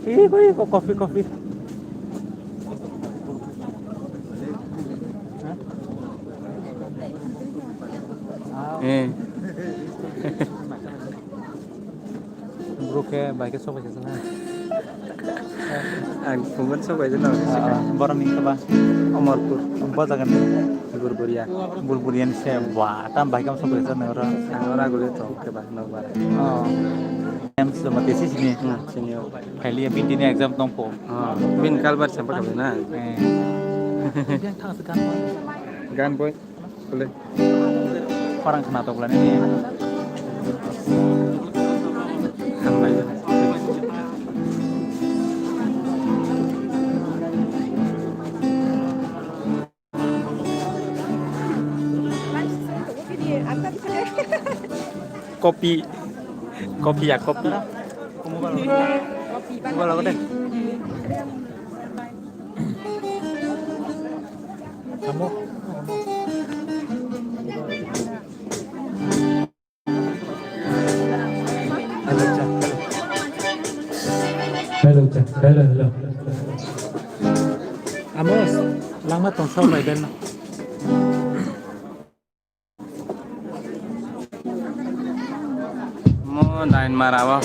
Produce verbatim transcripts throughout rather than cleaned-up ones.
Ih, ih, ih, coffee, coffee. Eh. Bro khe bai khe sok bai khe sana. Ang phunukmani sok bai jana. Ah, borok ni khe ba? Omorpur. Bo jaga ni? Burburia. Burburia ni se ba, tam bai kam sok bai jana oro. Ang ora guli to khe ba, no ba. Oh. Em so ma tesi sini. Hmm, sini. Phaili ya bini exam tong po. Ah, bini kalbar champa kami na. Eh. Gan boy. Boleh. Parang kena tok lani ni. Hambai. Kopi. Kopi ya, kopi. Mobile logo de. Kamu. Hello, cha. Hello, cha. Hello, hello. Amos, langma tong sok bai belno. Mo dain mara o.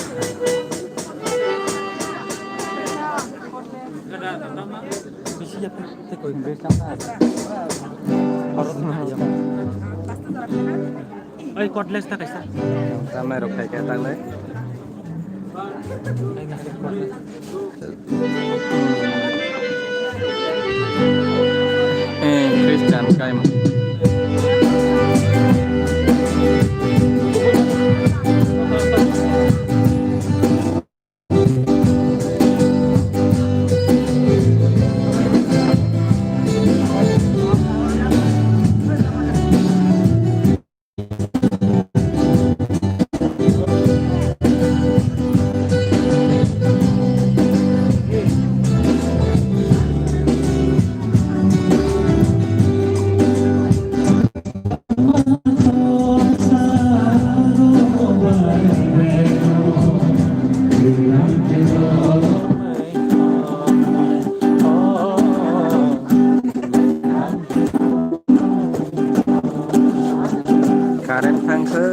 Oi, cordless ta kaisa. Tamai rok khai khe tanglai. Eh, Christian kaima. Current thangkhe.